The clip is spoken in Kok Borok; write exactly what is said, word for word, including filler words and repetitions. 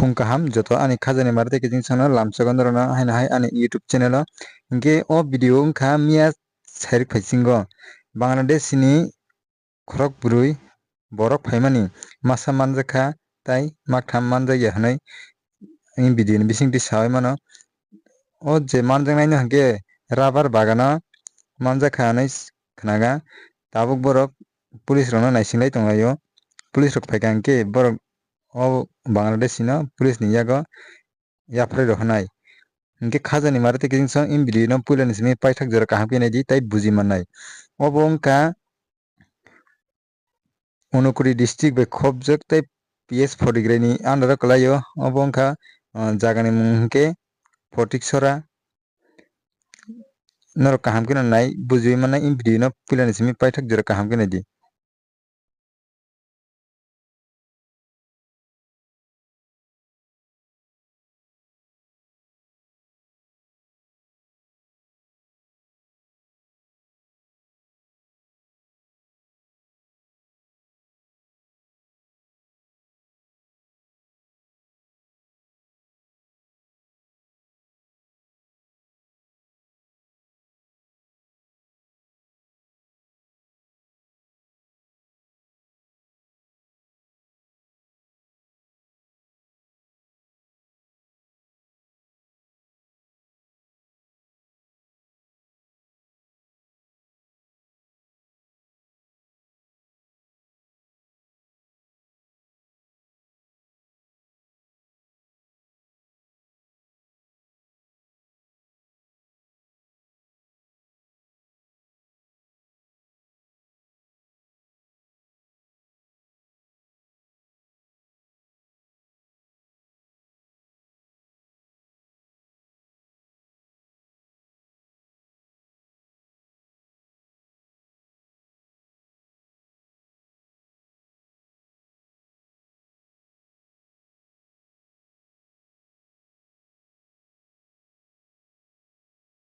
Phung kaham joto ani khajani mari tei kiching sano lamsogo norokno haino hai ani YouTube channel o. Hinkhe o video wngkha miya sairik phaisingo Bangladesh ni khorok bwrwi borok phaimani masa manjakha tei maktham manjakya hwnwi ani video ni bisingtwi sawi mano. O je manjaknaino hinkhe rubber bagano manjakha hwnwi khnaga. Tabuk borok police rokno naisinglai tonglaio. Police rok phaikha hinkhe borok o Bangladeshi no police ni yago yapharwi rohornai. Hinkhe khajani mari tei kiching song in video no puilani simi paithak jora kaham khe naidi tei buji mannai. Obo wngkha Unakuri district bai khopjak tei P S Photograni under o kwlaio. Obo wngkha, ah, jagani mung hinkhe Photiksora. Norok kaham kheno nai bujiwi mannai in video no puilani simi paithak jora kaham khe naidi.